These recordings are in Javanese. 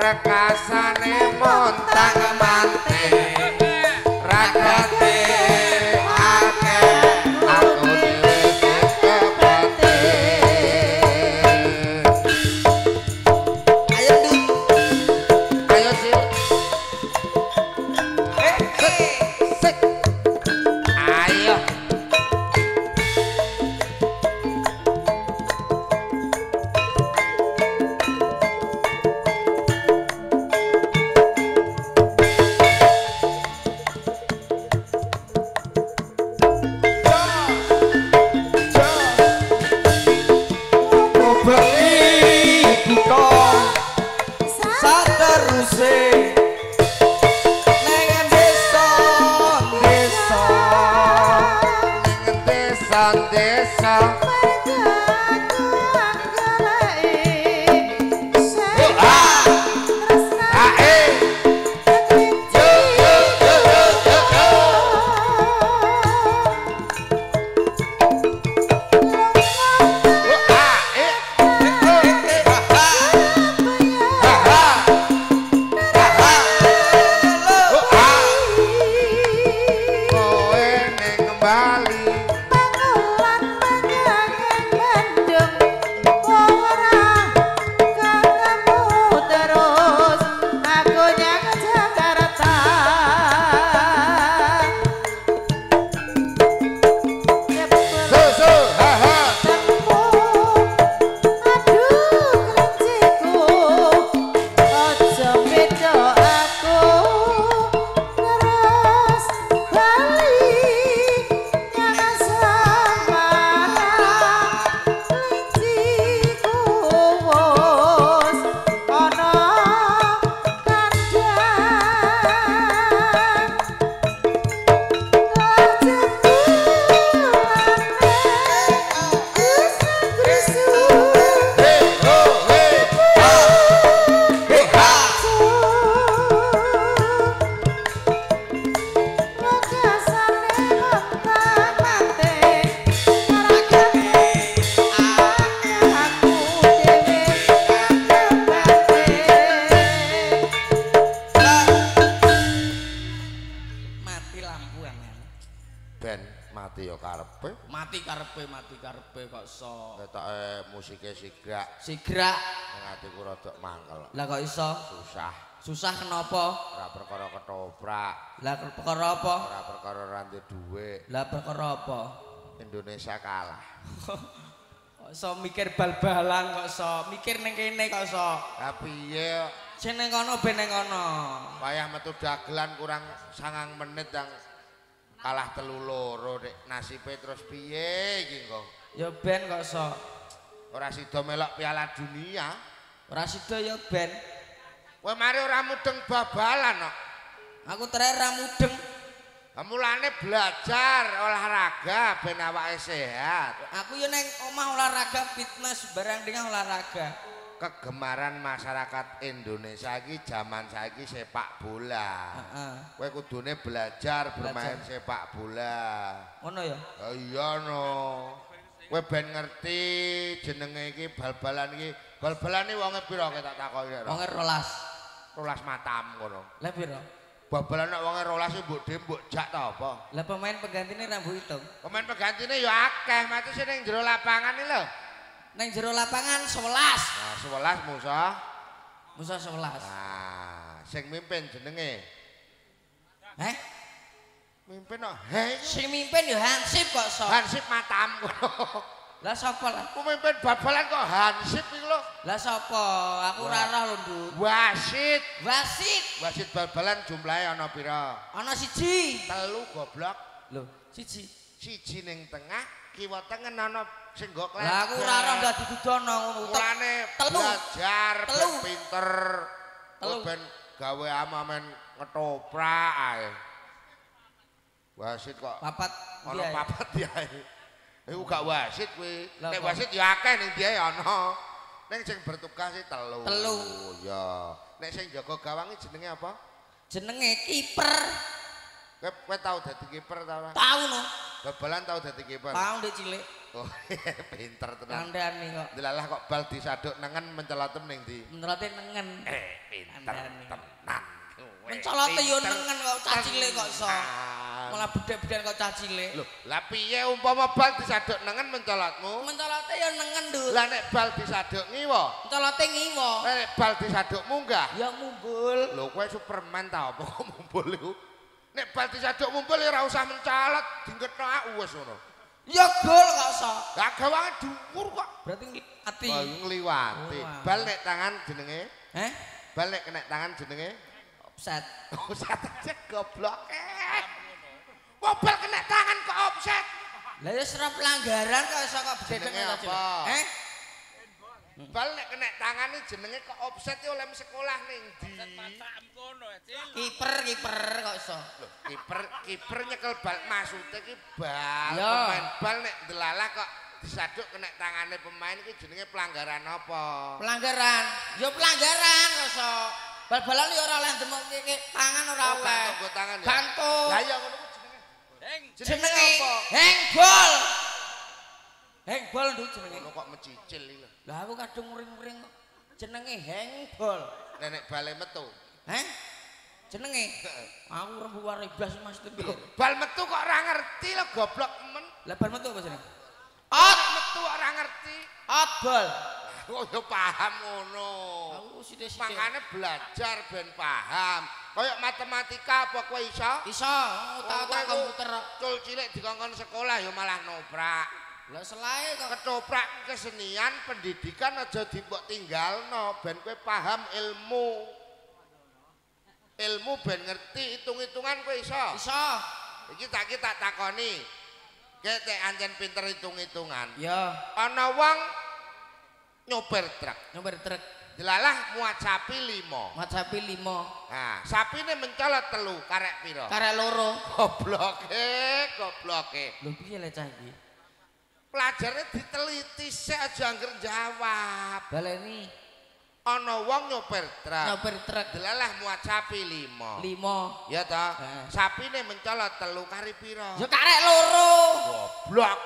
Rekasane montang manting ragate akeh aku dhewe kepate. Ayo Dut, ayo Sil, sik ayo. Bali. Pangulan. karepe. Mati karepe kok iso. Ketoke musike sigrak. Sigrak. Ning atiku rada mangkel. Lah kok iso? Susah. Susah kenapa? Ora perkara ketoprak. Lah perkara apa? Ora perkara ora duwe dhuwit. Lah perkara apa? Indonesia kalah. Kok iso mikir bal-balan kok iso, mikir ning kene kok iso. Lah piye? Sing ning kono ben ning kono. Wayah metu dagelan kurang 9 menit yang kalah 3-2 nek nasibe terus piye iki engko? Ya ben kok iso. Ora sida melok Piala Dunia. Ora sida ya ben. Kowe mari ora mudeng babalan kok. Aku tere ora mudeng. Mulane belajar olahraga ben awake sehat. Aku yo neng omah olahraga fitness barang dengan olahraga. Kegemaran masyarakat Indonesia iki jaman saiki sepak bola. Heeh. Kowe kudune belajar bermain sepak bola. Ngono ya? Iya no. Kowe ben ngerti jenenge iki bal-balan iki. Bal-balane wonge pira kowe tak takoki ora? Wonge 12. 12 matam ngono. Lah pira? Bal-balan nek wonge 12 mbok dem mbok jak ta apa? Lah pemain penggantine ra mbok hitung. Pemain penggantine ya akeh, mati sing ning jero lapangan iki lho. Neng jero lapangan 11. Nah, 11 musuh. Musuh 11. Nah, sing mimpin jenenge. Heh? Mimpin kok he? Sing mimpin ya Hansip kok so. Hansip matam kono. Lah sapa lah? Ku mimpin bal-balan kok Hansip iki lho. Lah sapa? Aku ora roh lho, Nduk. Wasit. Wasit. Wasit bal-balan jumlahe ana pira? Ana 1. 3 goblok. Lho, 1. 1 ning tengah, kiwa tengen ana sing nggo klender. Lah aku ora roh ndak didudono ngono. Mulane belajar ben pinter. Ben gawe amamen ketoprak ae. Wasit kok papat ana papat ya. Iku gak wasit kuwi. Nek wasit ya akeh ning dia ana. Ning sing bertugas sih 3. 3. Ya. Nek sing jaga gawang iki jenenge apa? Jenenge kiper. Kowe tau dadi kiper ta ora? Tau no. Bal-balan tau dadi kiper? Tau ndek cilik. Oh, pinter tenan. Kandhane kok. Delalah kok bal disaduk nengen mencelatem ning ndi? Mencelote nengen. Pinter tenan. Mencelote yo nengen kok cah cilik kok iso. Malah bedhek-bedhekan kok cah cilik. Lho, lah piye umpama bal disaduk nengen mencelotmu? Mencelote yo nengen, Nduk. Lah nek bal disaduk ngiwa? Mencelote ngiwa. Lah nek bal disaduk munggah? Ya mumbul. Lho, kowe Superman ta apa kok mumbul iku? Nek bal disaduk mumbul ya ora usah mencolot, dingkethok wis ngono. Ya gol kok iso. Lah gawange dhuwur kok. Berarti ngliwati. Oh, ngliwati. Bal nek tangan jenenge? Heh? Bal nek kena tangan jenenge? Offset. Offset aja goblok. Bal kena tangan kok offset. Lah ya ora pelanggaran kok iso kok bedhek apa? Heh? Bal nek kena tangan iki jenenge kok offset iki oleh sekolah ning ndi? Kiper kok iso. Lho, kiper nyekel bal maksude iki bal pemain bal nek ndelalah kok disaduk kena tangane pemain iki jenenge pelanggaran apa? Pelanggaran. Ya pelanggaran kok iso. Bal-balan ya ora oleh ndemokke tangan ora oleh. Nggo tangan ya. Gantung. Lah ya ngono ku jenenge. Jenenge apa? Hangball. Hangball nduk jenenge. Ngono kok mecicil iki lho. Lah aku kadung muring-muring kok. Jenenge hangball. Nek bale metu. Heh? Jenenge? Aku ora mbuware blas Mas piye. Bal metu kok ora ngerti lho goblok men. Lah bal metu apa jenenge? Out metu kok ora ngerti. Out ball. Aku yo paham ngono. Aku sithik-sithik. Makane belajar ben paham. Kayak matematika apa kowe iso? Iso, otak-otak komputer. Cul cilik dikongkon sekolah yo malah noprak. Lah selae kok ketoprak kesenian pendidikan aja dimbok tinggalno ben kowe paham ilmu. Ilmu ben ngerti hitung-hitungan kowe iso. Iso. Iki tak takoni. Kowe nek ancen pinter hitung-hitungan. Ya. Ana wong nyopir truk. Nyopir truk. Delalah muat sapi 5. Muat sapi 5. Nah, sapine mencolot 3, karek pira? Karek 2. Gobloke, gobloke. Lho piye le cah iki? Pelajarnya diteliti sik aja angger jawab. Baleni. Ana wong nyopir truk. Nyopir truk. Delalah muat sapi 5. 5. Ya ta? Sapine mencolot 3 kari pira? Ya karek 2. Goblok.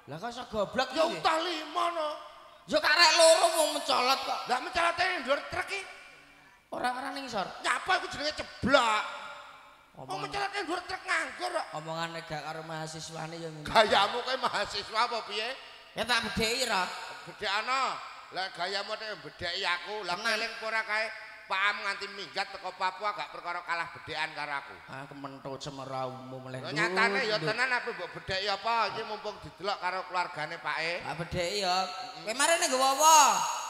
Lah kok iso goblok ya utah 5 no. Ya karek 2 wong mencolot kok. Lah mencolote ning dhuwur truk iki. Ora-ora ning isor. Nyapa iku jenenge ceblok. Wong mencolot ning dhuwur truk nganggur kok. Omongane gak karo mahasiswane ya ngene. Gayamu kowe mahasiswa apa piye? Ya tak bedheki ra. Bedhekana. Lah gayamu nek bedheki aku, lah keling ora kae Pak Am nganti minggat teko Papua gak perkara kalah bedhekan karo aku. Ah kementut semera umum leh. Lah nyatane ya tenan apa mbok bedheki apa iki mumpung didelok karo keluargane Pake. Tak bedheki ya. Kowe marene nggawa apa?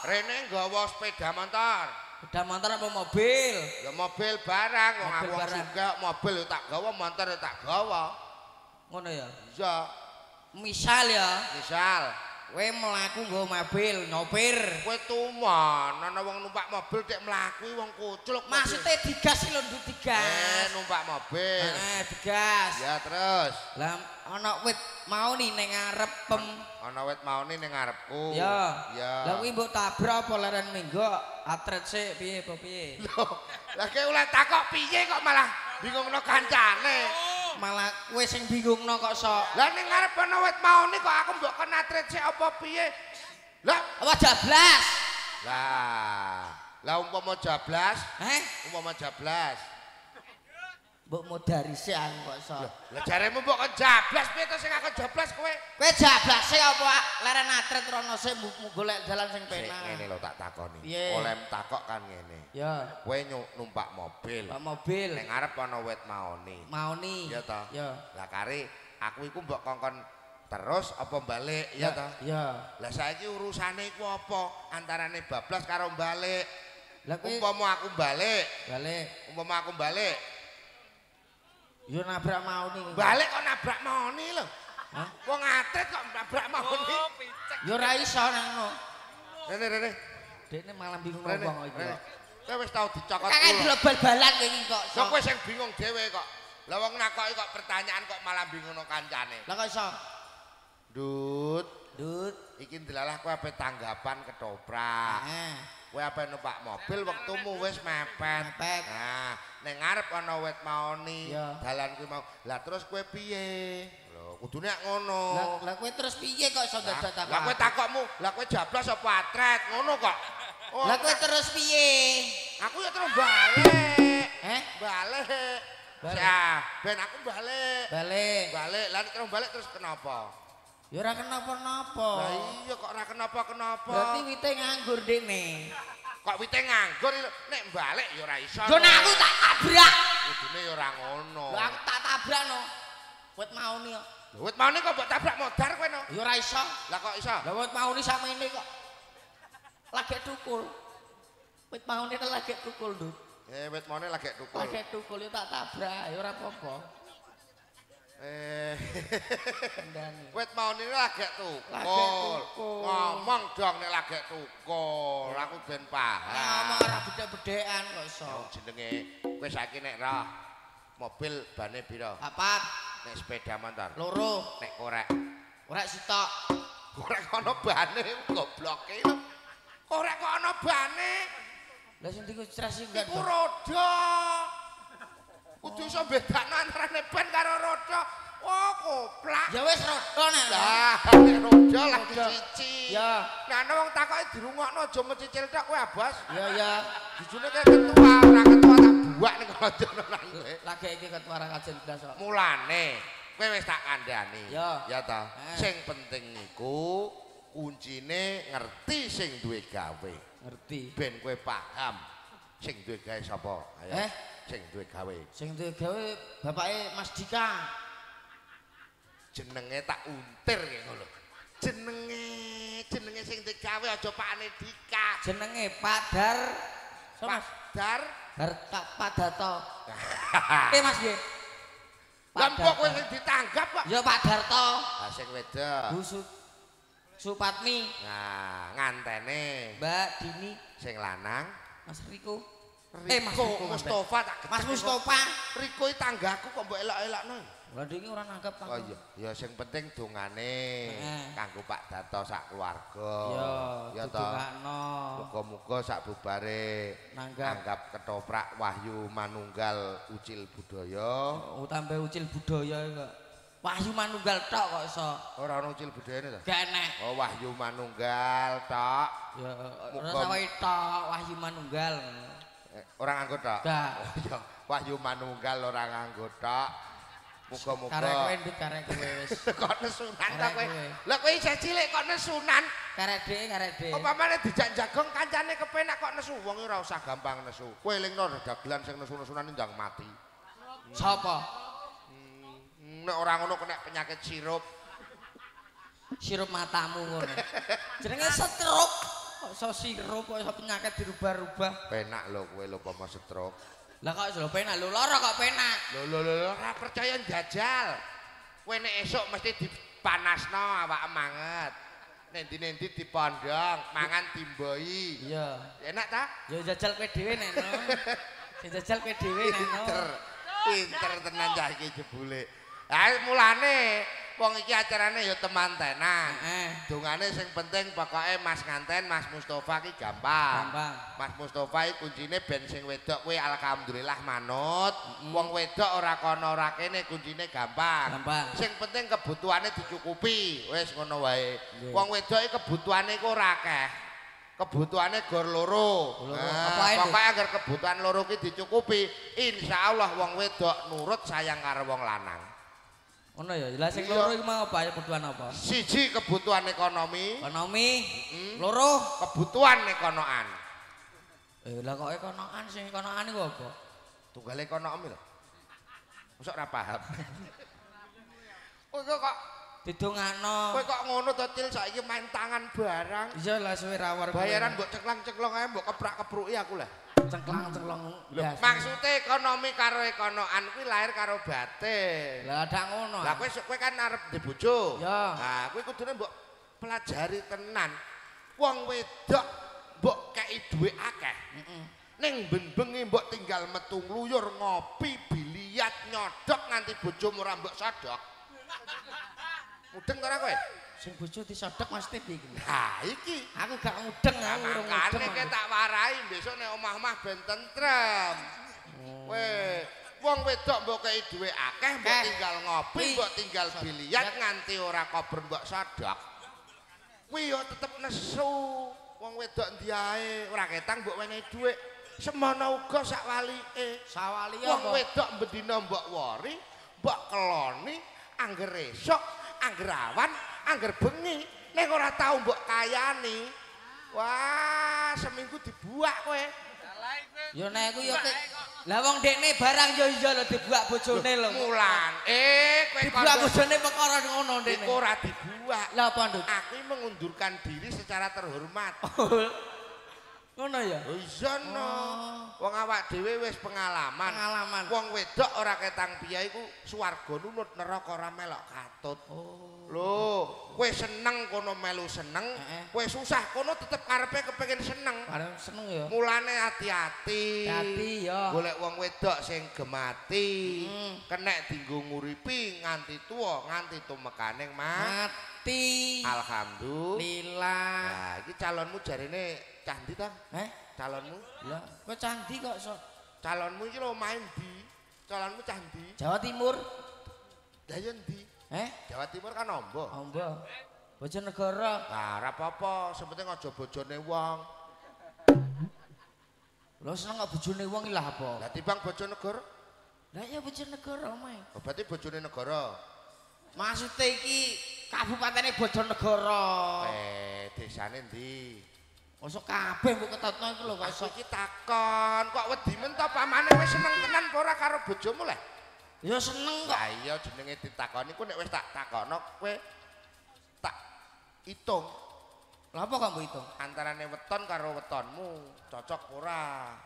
Rene nggawa sepeda motor. Sepeda motor apa mobil? Ya mobil barang wong aku wong sugih mobil ya tak gawa, motor ya tak gawa. Ngono ya? Iya. Misal ya. Misal kowe mlaku nggo mobil, nyopir. Kowe tuman, ana wong numpak mobil tek mlaku wong kucluk. Maksude digas lho, Nduk, digas. Numpak mobil. Heeh, digas. Ya terus. Lah ana wit mauni ning ngarep pem. Ana wit mauni ning ngarepku. Ya. Ya. Lah kuwi mbok tabrak apa leren minggo atret sik piye apa piye? Lho, lah kowe oleh takok piye kok malah bingungno kancane. Malah kowe sing bingungno kok sok. Lah ning ngarep ana wit mauni kok aku mbok kon atret sik apa piye? Lah apa jablas? Lah, lah umpama jablas? Heh? Umpama jablas. Mbok modari sik aku kok sok. Lah jaremu mbok kon jablas piye to sing aku jablas kowe? Kowe jablas sik apa leren atret rono sik golek dalan sing penak. Sik ngene lho tak takoni. Oleh takok kan ngene. Ya. Kowe numpak mobil. Numpak mobil. Ning ngarep ana wit maoni. Maoni. Ya ta? Ya. Lah kare aku iku mbok kongkon terus apa balik ya ta? Ya. Lah saiki urusane iku apa antarane bablas karo balik? Lah kowe umpama aku balik. Balik. Umpama aku balik. Yo nabrak maoni. Balik kok nabrak maoni lho. Hah? Wong atret kok nabrak maoni. Oh, picek. Yo ora iso nang ngono. Rene rene. Dekne malah bingung wong iki. Kowe wis tau dicokot. Kakek delok bal-balan kowe iki kok. Lah kowe sing bingung dhewe kok. Lah wong nakoki kok pertanyaan kok malah bingungno kancane. Lah kok iso? Dut, Dut, iki ndelalah kowe ape tanggapan ketoprak. Heeh. Kowe ape numpak mobil wektumu wis mepet. Mepet. Nah, ning ngarep ana wit maoni, dalan kuwi mau. Lah terus kowe piye? Lho, kudune ngono. Lah kowe terus piye kok iso dadak takok? Lah kowe takokmu, lah kowe jablas apa atret? Ngono kok. Lah kowe terus piye? Aku ya terus balik. Heh? Balik. Ya, ben aku balik. Balik. Balik. Lah terus balik terus kenapa? Ya ora kenapa-napa. Lah iya kok ora kenapa-kenapa. Berarti wite nganggur dene. Kok wite nganggur nek balik ya ora iso. Yo nek aku tak tabrak. Kudune ya ora ngono. Lah aku tak tabrak no. Wit mauni kok. Lho wit mauni kok mbok tabrak modar kowe no? Ya ora iso. Lah kok iso? Lah wit mauni sakmene kok. Lagi tukul. Wit mauni lagi tukul, Nduk. Wit mauni lagi tukul. Lagi tukul ya tak tabrak ya ora apa-apa. Wit mauni lagi tukul. Ngomong dong nek lagi tukul, aku ben paham. Ngomong ora bedhek-bedhekan kok iso. Jenenge kowe saiki nek roh mobil bane pira? Papat. Nek sepeda motor? Loro. Nek korek? Korek sitok. Korek ana bane gobloke lho. Korek kok ana bane? Lah sing diku stres iki iku roda. Kudu iso bedakno antarane ban karo roda. Oh, koplak. Ya wis roda nek. Lah, nek roda lagi siji. Ya. Nek ana wong takoki dirungokno aja mencicil tok kowe, Abas. Ya ya. Jujune kowe ketua, ora ketua tak buak ning kono nang kowe. Lagi iki ketua ora kajen blas kok. Mulane kowe wis tak kandhani. Ya ta. Sing penting iku kuncine ngerti sing duwe gawe. Ngerti. Ben kowe paham sing duwe gawe sapa? Ayo. Sing duwe gawe. Sing duwe gawe bapake Mas Dika. Jenenge tak untir kaya ngono. Jenenge sing duwe gawe aja pakane Dika. Jenenge Pak Dar. Pak Dar Pak Darto. Mas nggih. Lah mbok kowe sing ditanggap kok. Ya Pak Darto. Lah sing wedok. Bu Supatmi. Nah, ngantene Mbak Dini. Sing lanang Mas Riko. Mas Riko Mustofa tak Mas Mustofa. Riko iki tanggaku kok mbok elok-elokno. Lah iki ora nanggap aku. Oh iya, ya sing penting dongane kanggo Pak Darto sak keluarga. Ya didongakno. Muga-muga sak bubare nanggap ketoprak Wahyu Manunggal Ucil Budaya. Oh, tambah Ucil Budaya kok. Wahyu Manunggal tok kok iso. Ora ono Ucil Budayane to? Gak enek. Oh, Wahyu Manunggal tok. Ya ora sawahe tok Wahyu Manunggal. Ora nganggo tok. Gak. Oh iya, Wahyu Manunggal ora nganggo tok. Muga-muga. Karek kowe ndut karek kowe wis. Kok nesunan ta kowe? Lah kowe isih cilik kok nesunan? Karek dhewe, karek dhewe. Upamane dijak jagong kancane kepenak kok nesu, wong ora usah gampang nesu. Kowe elingno dagelan sing nesu-nesunan ndang mati. Sapa? Nek ora ngono kena penyakit sirup. Sirup matamu ngono. Jenenge stroke. Kok iso sirup kok iso penyakit dirubah-rubah. Penak lho kowe lho pomo stroke. Lah kok iso penak lho lara kok penak. Lho lho lho ora percaya njajal. Kowe nek esuk mesti dipanasno awak manget. Nendi-nendi dipondong, mangan dimboi. Iya. Enak ta? Ya jajal kowe dhewe nek no. Sing jajal kowe dhewe nek no. Pinter. Pinter tenan cah iki jebule. Ha mulane wong iki acarane ya temantenan. Heeh. Dongane sing penting pokoke Mas Nganten, Mas Mustofa ki gampang. Gampang. Mas Mustofa iki kuncine ben sing wedok kuwi alhamdulillah manut. Wong wedok ora kono ora kene kuncine gampang. Gampang. Sing penting kebutuhane dicukupi. Wis ngono wae. Wong wedok iki kebutuhane iku ora akeh. Kebutuhane gor loro. Pokoke anggar kebutuhan loro ki dicukupi, insyaallah wong wedok nurut sayang karo wong lanang. Ngono ya, lah sing loro iku mau apa kebutuhan apa? Siji kebutuhan ekonomi. Ekonomi. Loro kebutuhan ekonoan. Lah kok ekonoan sing ekonoan iku apa? Tunggale ekonomi lho. Mosok ora paham. Kowe kok didongakno. Kowe kok ngono to Cil saiki main tangan barang. Iya lah suwe rawar. Bayaran mbok ceklang-ceklong ae mbok keprak-kepruki aku lah. Cengklang-cengklong. Maksude ekonomi karo ekonoan kuwi lahir karo batin. Lah dak ngono. Lah kowe kan arep di bojo. Lah kowe kudune mbok pelajari tenan. Wong wedok mbok kei dhuwit akeh. Heeh. Ning ben-bengi mbok tinggal metu ngluyur ngopi biliat nyodok nganti bojomu ora mbok sodok. Mudeng ta ora kowe? Sing bojo disodok mesti piye iki? Ha iki aku gak mudeng aku urung mudeng. Makane tak warai besok nek omah-omah ben tentrem. Kowe wong wedok mbok kei dhuwit akeh mbok tinggal ngopi, mbok tinggal biliat nganti ora kober mbok sodok. Kuwi yo tetep nesu. Wong wedok ndi ae ora ketang mbok wenehi dhuwit. Semono uga sak walike. Sawalike wong wedok bendina mbok wori, mbok keloni angger esuk, angger awan, angger bengi, nek ora tau mbok kayani. Wah, seminggu dibuak kowe. Ya nek iku ya lah wong dekne barang ya iya lho dibuak bojone lho. Mulan. Kowe dibuak bojone perkara ngono ndekne. Iku ora dibuak. Lah apa, Nduk? Aku mengundurkan diri secara terhormat. Ngono ya? Iya no. Wong awak dhewe wis pengalaman. Pengalaman. Wong wedok ora ketang piye iku swarga nunut neraka ora melok katut. Oh. Lho, kowe seneng kono melu seneng, kowe susah kono tetep karepe kepengin seneng. Karep seneng ya. Mulane hati-hati. Hati ya. Golek wong wedok sing gemati, kenek dienggo nguripi nganti tuwa, nganti tumekaning mati. Alhamdulillah. Lillah. Nah, iki calonmu jarene cah ndi ta? Heh? Calonmu? Lah, kok cah ndi kok iso? Calonmu iki lho omahe ndi? Calonmu cah ndi? Jawa Timur. Lah ya ndi? Eh? Jawa Timur kan ombo. Ombo. Bojonegoro. Lah ora apa-apa, sing penting aja bojone wong. Lho seneng kok bojone wong iki lah apa? Lah timbang Bojonegoro. Lah ya Bojonegoro omahe. Oh, berarti bojone negara. Maksude iki kabupatene Bojonegoro. Desane ndi? Mosok kabeh mbok ketotno iku lho kok iso. Iki takon, kok wedi men to pamane wis seneng tenan apa ora karo bojomu leh? Ya seneng kok. Lah iya jenenge ditakoni ku nek wis tak takono kowe tak hitung. Lha apa kok mbok hitung? Antarane weton karo wetonmu cocok ora?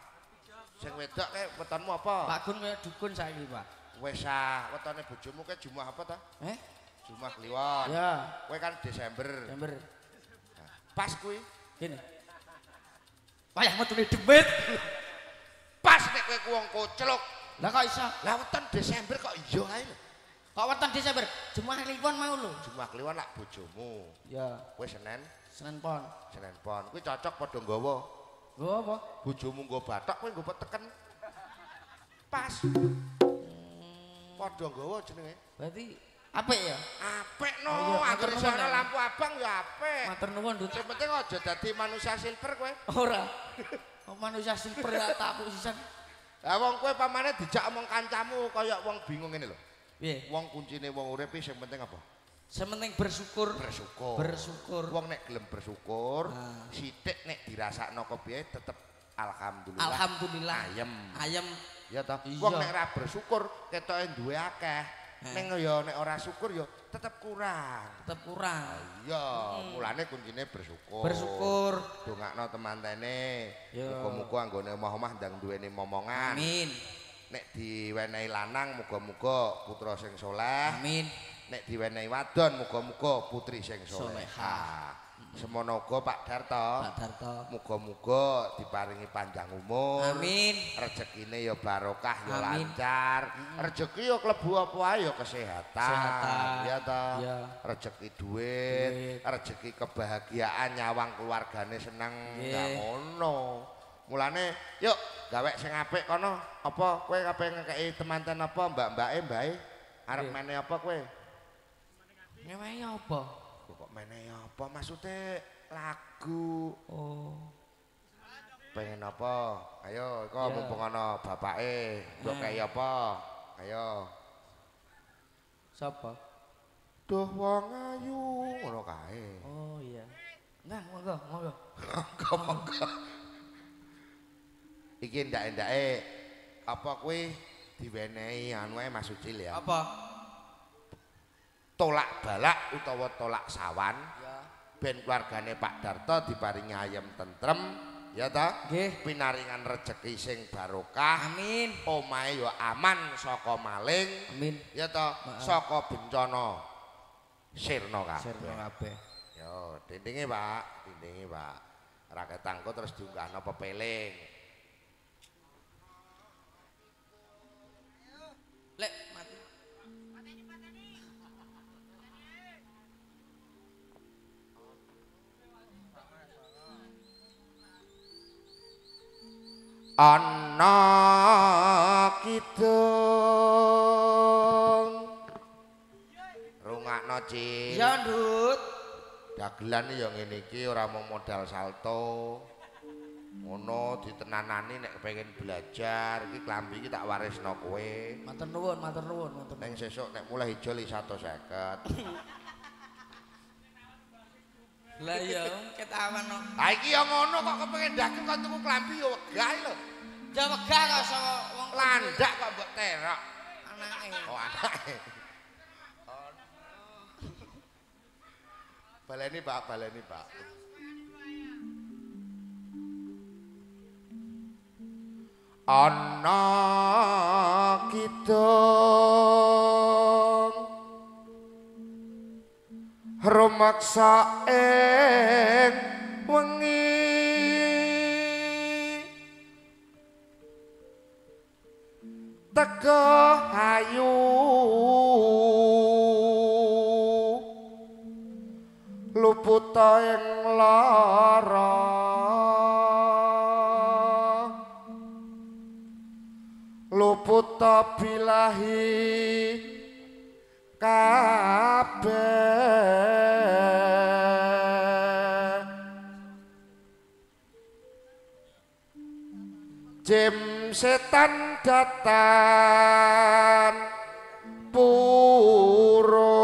Sing wedok kae wetonmu apa? Pak Gun kaya dukun saiki, Pak. Wis ah, wetone bojomu kae Jumat apa ta? Eh? Jumat Kliwon. Ya. Kowe kan Desember. Desember. Nah, pas kuwi. Gini. Wayah metune demit. Pas nek kowe ku wong koclok. Lah kok iso? Lah weton Desember kok iya ae lho. Kok weton Desember? Jumat Kliwon mau lho. Jumat Kliwon lak bojomu. Ya. Kowe Senin? Senin Pon. Senin Pon. Kuwi cocok padha nggawa. Nggawa apa? Bojomu nggawa bathok, kowe nggawa teken. Pas. Padha nggawa jenenge. Berarti Apik ya? Apik no, anggere iso ana lampu abang ya apik. Matur nuwun, Dut. Sing penting aja dadi manusia silver kowe. Ora. Manusia silver ya tak apuk sisan. Lah wong kowe pamane dijak omong kancamu kaya wong bingung ngene lho. Piye? Wong kuncine wong urip sing penting apa? Sing penting bersyukur. Bersyukur. Bersyukur. Wong nek gelem bersyukur, sithik nek dirasakno kepiye tetep alhamdulillah. Alhamdulillah. Ayem. Ayem. Ya toh. Wong nek ora bersyukur ketoke duwe akeh. Ning ya nek ora syukur ya tetep kurang. Tetep kurang. Iya, mulane kuncine bersyukur. Bersyukur. Dongakno temantene. Muga-muga anggone omah-omah ndang duweni momongan. Amin. Nek diwenehi lanang muga-muga putra sing saleh. Amin. Nek diwenehi wadon muga-muga putri sing salehah. Semono uga Pak Darto. Pak Darto. Muga-muga diparingi panjang umur. Amin. Rezekine ya barokah ya lancar. Rezeki ya klebu apa ae ya kesehatan. Ya toh. Rezeki duit, rezeki kebahagiaan nyawang keluargane seneng. Ya ngono. Mulane yuk gawe sing apik kono. Apa kowe kabeh ngekeki temanten apa mbak-mbake mbae? Arep mene apa kowe? Ngewehi apa? Kok menehi apa maksudnya lagu? Oh. Pengen apa? Ayo, iku mumpung ana bapake, mbok kei apa? Ayo. Sapa? Duh wong ayu ngono kae. Oh iya. Nah, monggo, monggo. Monggo, monggo. Iki ndak-ndake apa kuwi diwenehi anu ae Mas Ucil ya. Apa? Tolak balak utawa tolak sawan ya. Ben keluargane Pak Darto diparingi ayem tentrem ya ta? Nggih. Pinaringan rejeki sing barokah. Amin. Omahe ya aman saka maling. Amin. Ya ta? Saka bencana sirna kabeh. Sirna kabeh. Yo, dindinge Pak, dindinge Pak. Raketangku terus diunggahno pepeling. Lek mati. Ana kidung rungakno Cil. Ya Ndut. Dagelan ya ngene iki ora mung modal salto. Ngono ditenanani nek kepengin belajar iki klambi iki tak warisno kowe. Matur nuwun, matur nuwun, matur nuwun. Ning sesuk nek mulih ijol 150. Lah iya ketawan kok. Ha iki ya ngono kok kepengin dagel kok tuku klambi ya wegah lho. Ya wegah kok saka wong landak kok mbok terok. Anake. Oh anake. Baleni Pak, baleni Pak. Ana kidung rumaksa ing wengi teguh ayu luputa ing lara luputa bilahi kabeh jim setan datan purun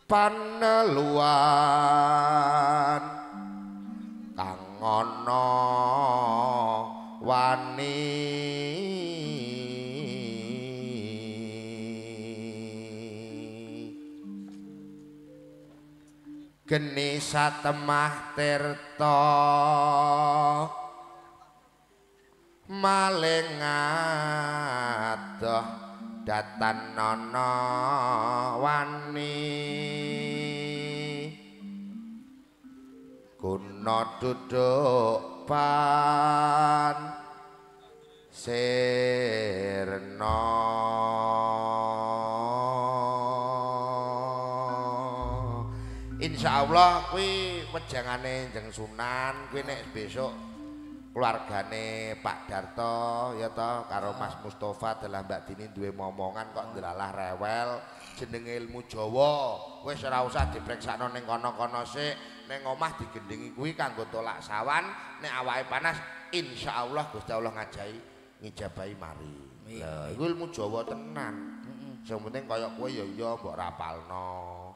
paneluan kang ana wani geni satemah tirta maling adoh datan ana wani guna duduk pan sirna. Insyaallah kuwi wejangane Njeng Sunan kuwi nek besok Keluargane Pak Darto ya toh karo Mas Mustofa dalah Mbak Dini duwe momongan kok ndelalah rewel jenenge ilmu Jawa wis ora usah dipriksakno ning kono-kono sik ning omah digendingi kuwi kanggo tolak sawan nek awake panas insyaallah Gusti Allah ngajahi ngijabahi mari. Lha iku ilmu Jawa tenan. Sing penting kaya kowe ya iya mbok rapalno.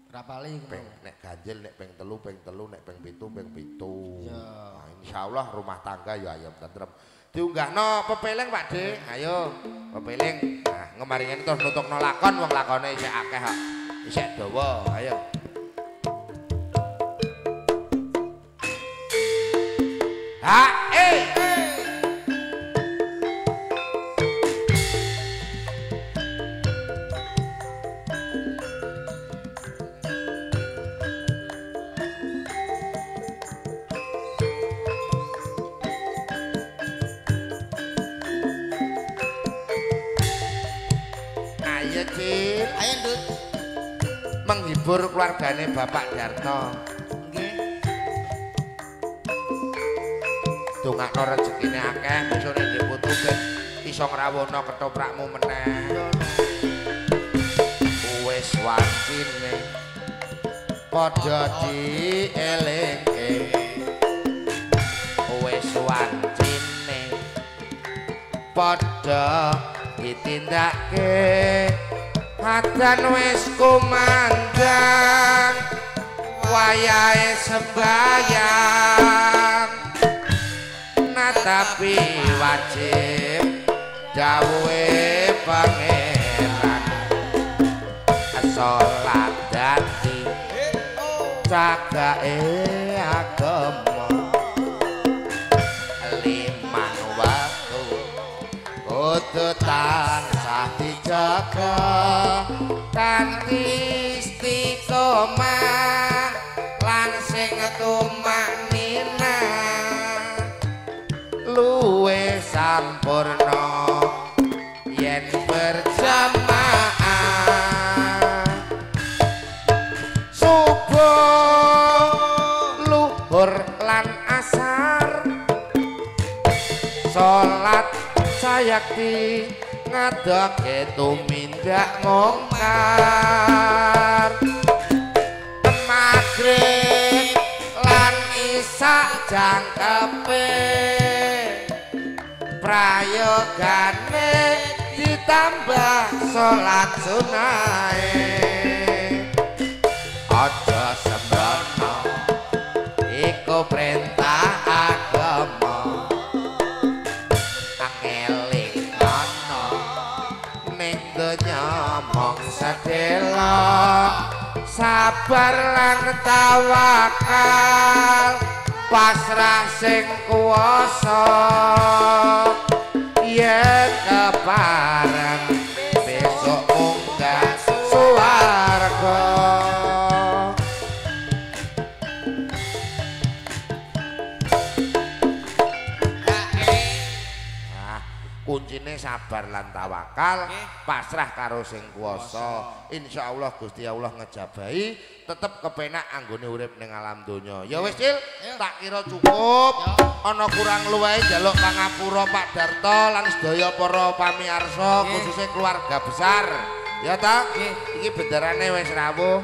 Rapale iku nek ganjil nek ping 3 ping 3 nek ping 7 ping 7. Nah, insyaallah rumah tangga ya ayem tentrem. Diunggahno pepeling Pak Dik. Ayo pepeling. Nah, ngemaringane terus nutukno lakon wong lakone isih akeh kok. Isih dawa. Ayo. Ha eh. Menghibur keluargane Bapak Darto. Nggih. Dongakno rezekine akeh, besok nek putu ben iso ngrawuhno ketoprakmu meneh. Wis wancine padha dielingke. Wis wancine padha ditindakke. Adan wis kumandang wayahe sembayang natapi wajib dawuhe pangeran salat dadi cagake agama limang waktu kudu tansah dijaga kanthi istiqomah lan sing tumaknina luwih sampurna yen berjamaah subuh luhur lan asar salat sayakti ngadake tumindak mungkar magrib lan isak jangkepe prayogane ditambah salat sunahe aja sembrono iku perintah agama sedela sabar lan tawakal pasrah sing kuwasa yen kepareng besok munggah swarga. Kuncine sabar lan tawakal, pasrah karo sing kuwasa. Insyaallah Gusti Allah ngejabahi, tetep kepenak anggone urip ning alam donya. Ya wis Cil, tak kira cukup. Ana kurang luwehe njaluk pangapura Pak Darto lan sedaya para pamirsa, khususnya keluarga besar. Ya ta? Iki bendarane wis rawuh.